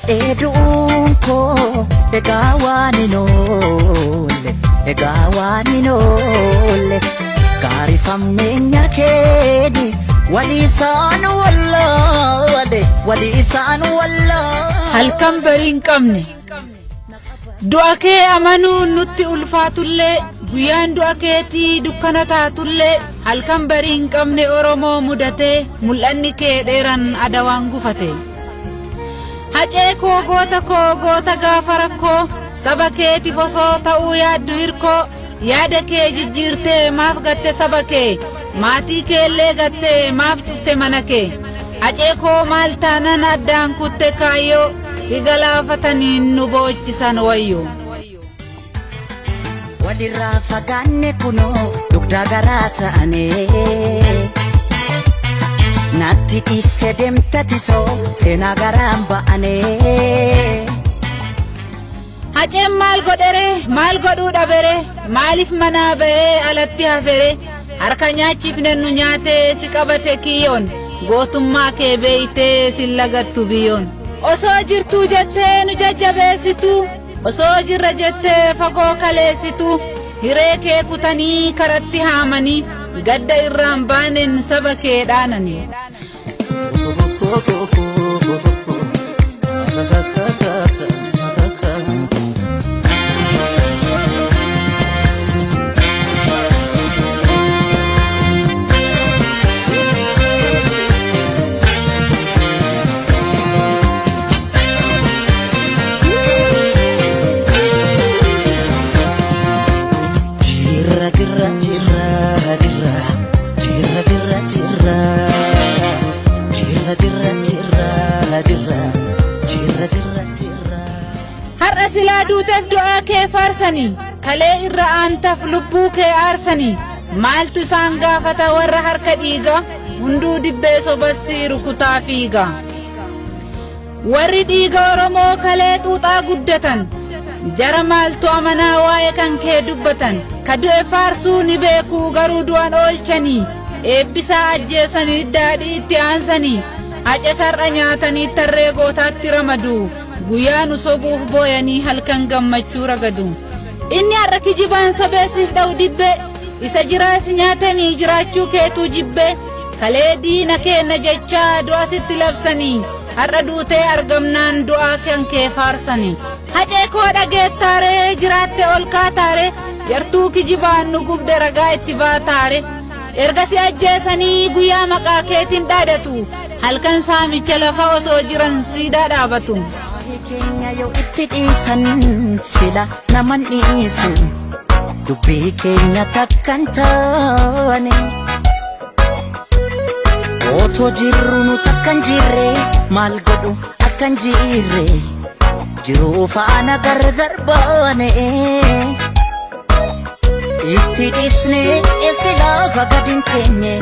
Jiraadhee du'uun koo egaa waan hin oolle, egaa waan hin oolle. Gaarifammeenya keeni walii isaan wallaale, walii isaan wallaale. Halkan barii hin qabne. Du'a kee amanuun nutti ulfaatullee, guyyaan du'a keetii dukkana taatullee, halkan barii hin qabne Oromoo mudatee, mul'anni kee dheeran adawaan gufate. Hacee koo, goota koo, goota gaafa rakkoo, saba keetiif osoo ta'uu yaaddu hirkoo, yaada kee jijjiirtee maaf gatte saba kee? Maatii keellee gattee maaf cufte mana kee? Hacee koo, maal taanan addaan kutte kaayyoo? Si galaafataniin nu boochisan wayyoo. Walirraa fagaanne kunoo dugdaa garaa ta'ane. Natti dhiiste deemta tisoo seenaa garaan ba'ane. Haceen maal godhere? Maal godhuu dhabere? Maaliif manaa ba'ee alatti hafere? Harka nyaachifne nu nyaatee si qabate kiyyoon, gootummaa kee beeytee sin lagattu biyyoon. Osoo jirtuu jettee nu jajjabeessitu, osoo jirra jettee fagoo kaleessitu, hiree kee kutanii karatti haamanii, gadda irraan baaneen saba kee dhaananii. Jirra jirra jirra jirra jirra jirra jirra jirra jirra jirra jirra jirra jirra jirra. Har'a silaa duuteef du'aa kee faarsanii, kalee irra aantaaf lubbuu kee aarsanii, maaltu isaan gaafata warra harka dhiiga hunduu dibbee sobassi rukutaa fiiga. Warri dhiiga Oromoo kalee xuuxaa guddatan, jara maaltu amanaa waa'ee kan kee dubbatan? Ka du'e faarsuu ni beekuu, garuu du'an oolchanii, eebbisaa ajjeesanii daadhii itti aansanii, hace sar'a nyaatanii tarree gootaatti ramadu, guyyaa nu sobuuf booyanii halkan gammachuu ragadu. Inni har'a kijibaan sobee siif dha'u dibbee, isa jiraas nyaatamii jiraachuu keetuu jibbee, kalee diina keenna jechaa du'a sitti labsanii, har'a duutee argamnaan du'aa kan kee faarsanii. Hacee koo, dhageettaaree? Jiraatte ol kaataare? Yartuu kijibaan nu gubde ragaa itti baataare? Erga si ajjeesanii guyyaa maqaa keetiin dhaadatu, halkan saamicha lafa osoo jiran siidaa dhaabatu. Waa'ee keenya yoo itti dhiisan sila naman dhiisu, dubbii keenya takkan taane. Otoo jirru nu takkan jirre, maal godhu akkan jirre, jiruu faana gargar baane. Itti dhiisne silaa gadi hin teenye,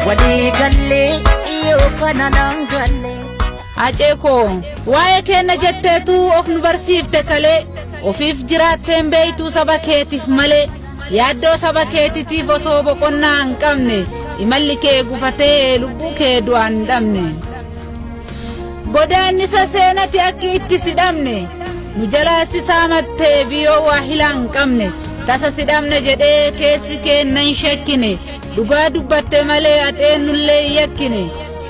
walii gallee yoo kana naan galle. Hacee koo, waa'ee keenna jetteetu of nu barsiifte kalee, ofiif jiraatteen beeytuu saba keetiif malee, yaaddoo saba keetitiif osoo boqonnaa hin qabne, imalli kee gufatee lubbuu kee du'aan hin dhabne. Godaannisa seenati akki itti si dhabne, nu jalaa si saamattee biyyoo waa hilaa hin qabne, tasa si dhabne jedhee keessi keenna hin shakkine, dhugaa dubbatte malee ati eenyullee hin yakkine.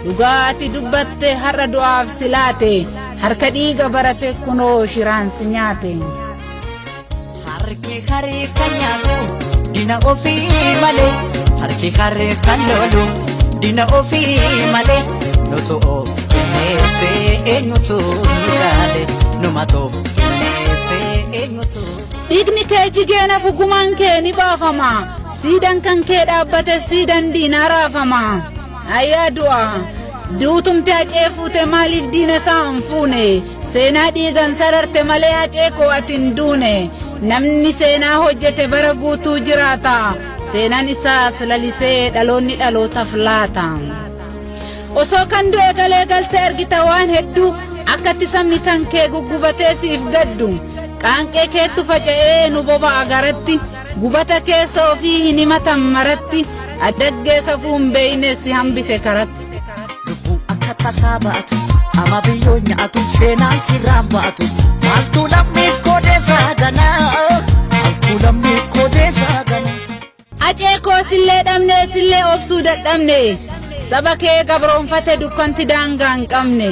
Dhugaa ati dubbatte har'a du'aaf si laate, harka dhiiga barate kunoo shiraan si nyaate. Harki harka nyaatu dina ofii malee, harki harka lolu dina ofii malee, nutu of qinneessee eenyutu nu caale, numatu of qinneessee eenyutu. Dhiigni kee jigeen hafu, gumaan kee ni baafama. Siidan kan kee dhaabbate siidan diinaa raafama. Ayyaa du'a. Duutumti hacee fuute maaliif diina isaa hin fuune? Seenaa dhiigan sararte malee, hacee koo, ati hin duune. Namni seenaa hojjete bara guutuu jiraata. Seenaan isaas lalisee dhaloonni dhalootaaf laata. Osoo kan du'e galee galte argita waan hedduu, akkatti sabni kan kee guggubatee siif gaddu. Qaanqee keettu faca'ee nu boba'a garatti. Gubata keessa ofii hin himatan maratti. Addaggee safuu hin beeyne si hambise karatti. Lubbuu akka tasaa baatu. Ama biyyoo nyaatu seenaan sirraan baatu. Maaltu lammiif kodeessaa ganaa? Maaltu lammiif kodeessaa ganaa? Acee koo sillee dhabne, sillee obsuu dadhabne. Saba kee gabroonfate dukkanti daangaa hin qabne.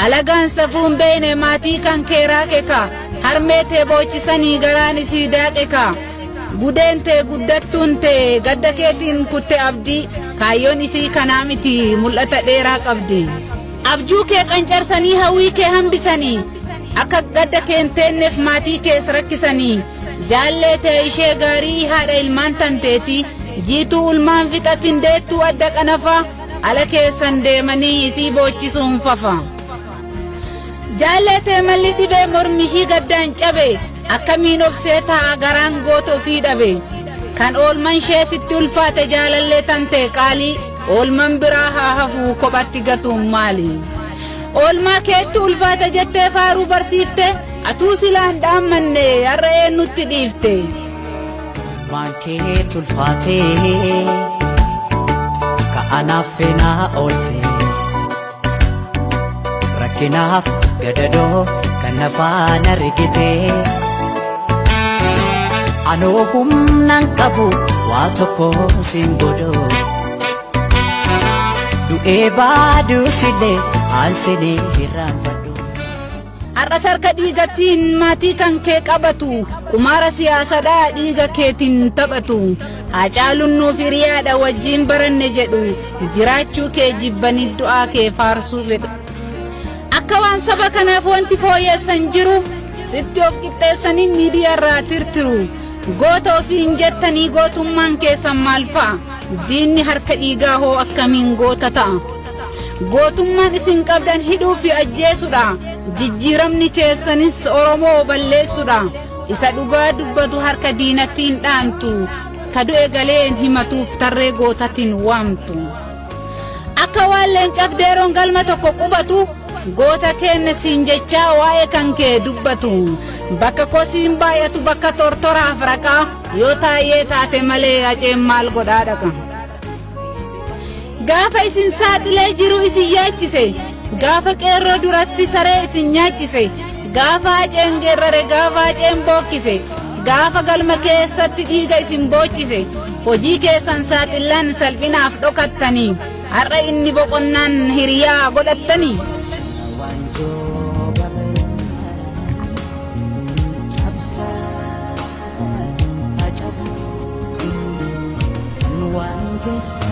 Alagaan safuun beene maatii kan kee raaqeka. Harmee tee boochisanii garaan isii daaqeka. Gudeen tee guddattuun tee gadda keetiin kutte abdii. Kaayyoon isii kanaa miti, mul'ata dheeraa qabdi. Abjuu kee qancarsanii, hawwii kee hambisanii, akka gadda kee hin teenneef maatii kees rakkisanii. Jaallee tee ishee gaarii, haadha ilmaan tanteeti, jiituu ulmaan fixatin, deettuu adda qanafa, ala keessan deemanii isii boochisuun fafa. Jaallee tee malli dhibee, mormi ishii gaddaan cabe, akkamiin obsee taa'a garaan goota ofii dhabe? Kan oolman ishee sitti ulfaate, jaalallee tantee qaalii, oolman biraa haa hafuu, kophatti gatuun maali? Oolmaa keetti ulfaate jettee faaruu barsiifte, atuu silaan dhaammanne, har'a eenyutti dhiifte? Maan keetu ulfaatee ka anaaf feenaa oolte, rakkinaaf gadadoo kan na faana rigite. Anoo humnaan qabu waa tokko siin godhu, du'ee baaduusillee aansinii hirraanfadhu. Har'as harka dhiigatiin maatii kan kee qabatu, qumaara siyaasadhaa dhiiga keetiin taphatu. Haacaaluun nuuf hiriyaadha, wajjiin baranne jedhu, jiraachuu kee jibbanii du'aa kee faarsuu fedhu. Akka waan saba kanaaf wanti fooyyessan jiru sitti of qixxeessanii miidiyaarraa tirtiru. Goota ofiin jettanii, gootummaan keessan maal fa'a? Diinni harka dhiigaa hoo akkamiin goota ta'a? Gootummaan isin qabdan hidhuu fi ajjeesudha. Jijjiiramni keessanis Oromoo balleessudha. Isa dhugaa dubbatu harka diinattiin dhaantu. Ka du'e galeen himatuuf tarree gootatiin waamtu. Akka waan leencaaf deeroon galma tokko qubatu, goota keenya siin jechaa waa'ee kan kee dubbatu. Bakka kosiin baay'atu, bakka tortoraaf raqaa, yoo taa'ee taate malee aceen maal godhaa dhaqa? Gaafa isin saaxilee jiru isin yaachise, gaafa qeerroo duratti saree isin nyaachise, gaafa haceen geerrare, gaafa haceen bookkise, gaafa galma keessatti dhiiga isin boochise, hojii keessan saaxillaan salphinaaf dhokattanii, har'a inni boqonnaan hiriyaa godhattanii. Waanjoo gabrummaa cabsaa hacabu, kan waan jeessa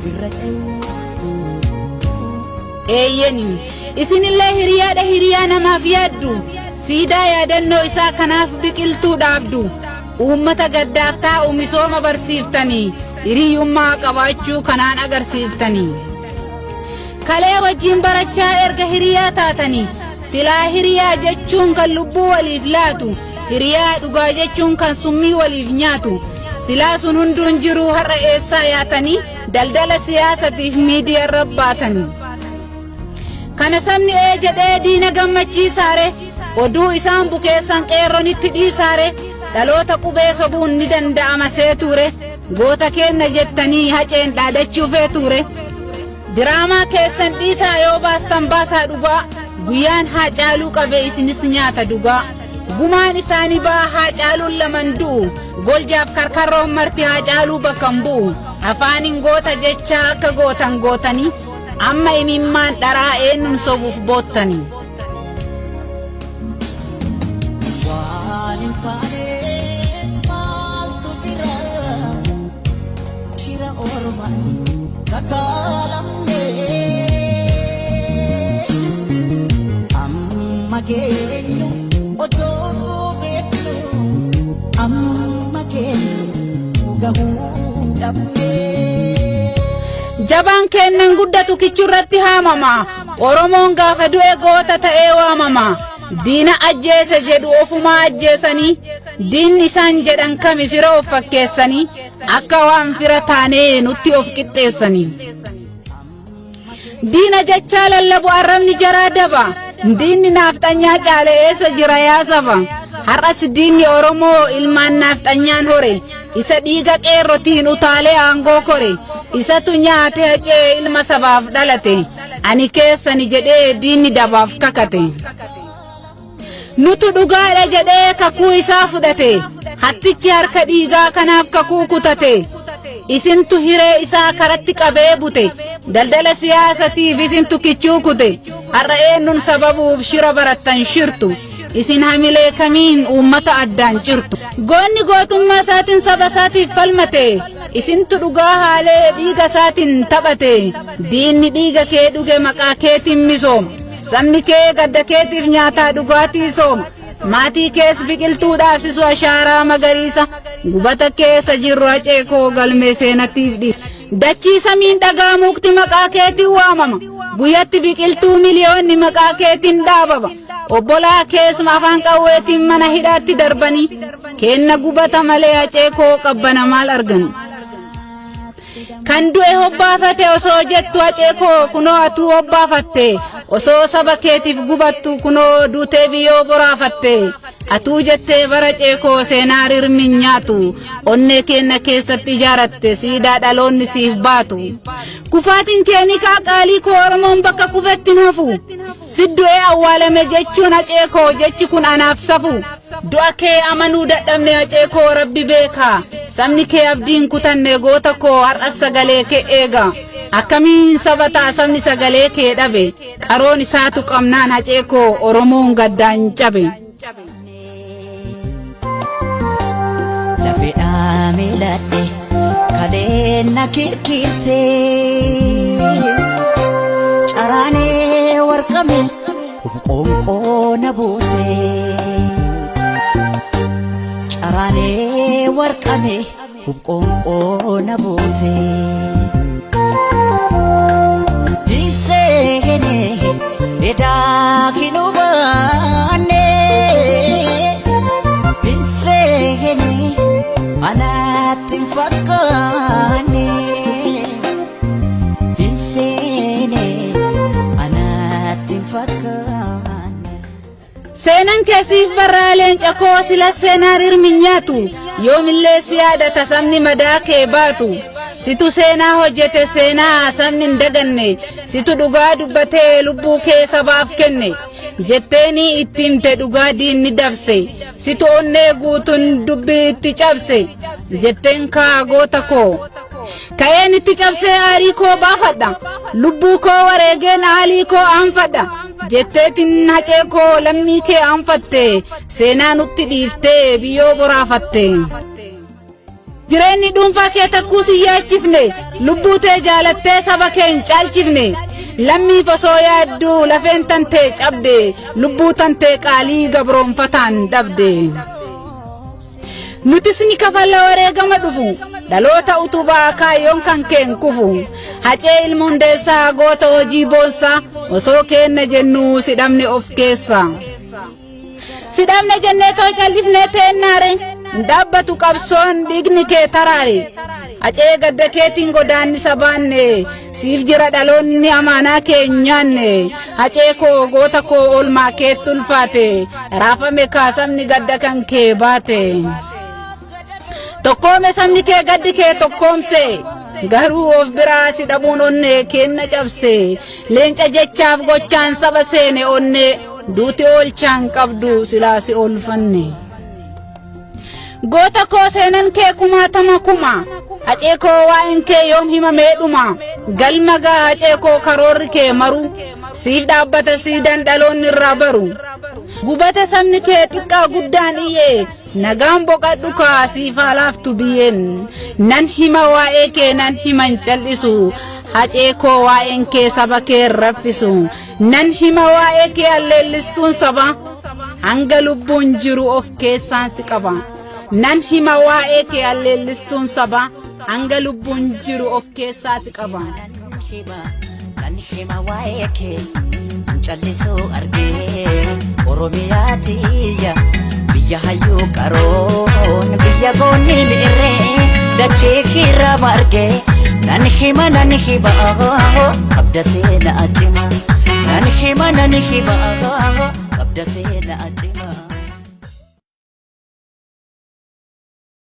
irra ce'u. Eeyyeni, isinillee hiriyaadha, hiriyaa namaaf yaaddu. Siidaa yaadannoo isaa kanaaf biqiltuu dhaabdu. Uummata gaddaaf taa'u misooma barsiiftanii, hiriyyummaa qabaachuu kanaan agarsiiftanii. Kalee wajjin barachaa erga hiriyaa taatanii, silaa hiriyaa jechuun kan lubbuu waliif laatu, hiriyaa dhugaa jechuun kan summii waliif nyaatu. Silaa sun hunduun jiru, har'a eessaa yaatanii daldala siyaasatiif miidiyaarra baatanii? Kana sabni ee jedhee diina gammachiisaare? Oduu isaan bukeessan qeerronitti dhiisaare? Dhaloota qubee sobuun ni danda'ama seetuure? Goota keenna jettanii haceen dhaadachuu feetuure? Diraamaa keessan dhiisaa, yoo baastan baasaa dhugaa. Guyyaan haa caaluu qabe isinis nyaata dhugaa. Gumaan isaanii ba'aa, haa caaluun laman du'u. Goljaaf karkarroon marti haa caaluu bakka hin bu'u. Afaaniin goota jechaa akka gootan gootanii, amma imimmaan dharaa eenyuun sobuuf boottanii? Waan hin taane maaltu jira? Shira ormaan kakaalamne. Amma geenyu otoo beeknu, amma geenyu gahuu dhabne. Jabaan kennan guddatu kichurratti haamama. Oromoon gaafa du'e goota ta'ee waamama. Diina ajjeese jedhu, ofumaa ajjeesanii. Diinni isaan jedhan kami? Fira of fakkeessanii akka waan fira taanee nutti of qixxeessanii. Diina jechaa lallabu, arrabni jaraa daba. Diinni naafxanyaa caale eessa jira yaa saba? Har'as diinni Oromoo ilmaan naafxanyaan hore. Isa dhiiga qeerrotiin utaalee aangoo kore. Isatu nyaate hacee ilma sabaaf dhalate. Ani keessani jedhee diinni dabaaf kakate. Nutu dhugaadha jedhee kakuu isaa fudhate. Hattichi harka dhiigaa kanaaf kakuu kutate. Isintu hiree isaa karatti qabee bute. Daldala siyaasatiif isintu kichuu kute. Har'a eenyuun sababuuf shira barattan shirtu. Isin hamilee kamiin uummata addaan cirtu. Goonni gootummaa isaatiin saba isaatiif falmate. Isintu dhugaa haalee dhiiga isaatiin taphate. Diinni dhiiga kee dhuge maqaa keetiin misooma. Sabni kee gadda keetiif nyaataa dhugaatii sooma. Maatii kees biqiltuu dhaabsisu ashaaraa magariisa. Gubata keessa jirru hacee koo galmee seenatiif dhiisa. Dachii samiin dhagaa mukti maqaa keetiin waamama. Guyyatti biqiltuu miliyoonni maqaa keetiin dhaabama. Obbolaa keessuma afaan qawweetiin mana hidhaatti darbanii. Kenna gubata malee hacee koo qabbana maal argan. Kan du'e hobbaafate osoo jettu hacee koo kunoo atuu hobbaafatte. Osoo saba keetiif gubattu kunoo duutee biyyoo boraafatte. Atuu jettee bara ceekoo seenaa rirmi nyaatu. Onnee keenna keessatti ijaaratte siidaa dhaloonni siif baatu. Kufaatiin kee ni kaa qaalii koo Oromoon bakka kufetti hin hafu. Si du'ee awwaalame jechuun hacee koo jechi kun anaaf safu. Du'a kee amanuu dadhabne hacee koo rabbi beeka. Sabni kee abdiin kutanne goota koo har'as sagalee kee eega. Akkamiin saba ta'a sabni sagalee kee dhabe. Qaroon isaatu qabnaan hacee koo Oromoon gaddaan cabe. Lafeedhaa miiladhe kaleen na kirkirte caraanee warqame qoonqoo na buute caraanee warqame qoonqoo na buute. Hinseenee edaa hin hubanne hinseenee anatti hin fakkaanne hinseenee anatti hin fakkaanne. Seenan keessiif barraa leenca koo sila seenaan rirmi nyaatu. Yoomillee si yaadata sabni madaa kee baatu. Situ seenaa hojjete seenaa sabni hin daganne. Situ dhugaa dubbatee lubbuu kee sabaaf kenne. Jetteeni itti himte dhugaa diinni dabse. Situ onnee guutuun dubbii itti cabse. Jetteen kaa goota koo. Ka'een itti cabsee aarii koo baafadha. Lubbuu koo wareegeen aalii koo aanfadha. Jetteetiin hacee koo lammii kee aanfatte. Seenaa nutti dhiiftee biyyoo boraafatte. Jireenyi dhuunfaa kee takkuu si yaachifne. Lubbuu tee jaalattee saba kee hin caalchifne. Lammiif osoo yaadduu lafeen tantee cabde. Lubbuu tantee qaalii gabroonfataan dhabde. Nutis ni kafalla wareegama dhufu. Dhaloota utubaa kaayyoon kan keen kufu. Hacee ilma hundeessaa goota hojii boonsaa. Osoo keenna jennuu si dhabne of keessa. Si dhabne jennee too callifnee teennaare. Hin dhaabbatu qabsoon dhiigni kee taraare. Hacee gadda keetiin godaannisa baanne. Siif jira dhaloonni amaanaa kee hin nyaanne. Hacee koo goota koo oolmaa keetti ulfaate. Raafame kaasamni gadda kan kee baate. Tokkoome sabni kee gaddi kee tokkoomse. Garuu of biraa si dhabuun onnee keenna cabse. Leenca jechaaf gochaan saba seene onnee. Duuti oolchaan qabdu silaa si oolfanne. Goota koo seenan kee kumaatama kuma. Hacee koo waa'een kee yoom himamee dhuma. Galma gaa hacee koo karoorri kee maru. Siif dhaabbata siidaan dhaloonni irraa baru. Gubata sabni kee xiqqaa guddaan iyyee. Nagaan boqadhu kaa siif haa laaftu biyyeen. Nan hima waa'ee kee nan himan cal'isu. Hacee koo waa'een kee saba kee raffisu. Nan hima waa'ee kee alleellistuun saba. Hanga lubbuun jiru of keessaan si qaba. Nan hima waa'ee kee alleellistuun saba. Hanga lubbuun jiru of keessaa si qaba. Nan hima waa'ee kee callisuu argee Oromiyaa tiyya biyya hayyuu qaroon biyya goonni mi'irree dachee hirraba argee nan hima nan hima qabda seenaa cima nan hima nan hima qabda seenaa cima.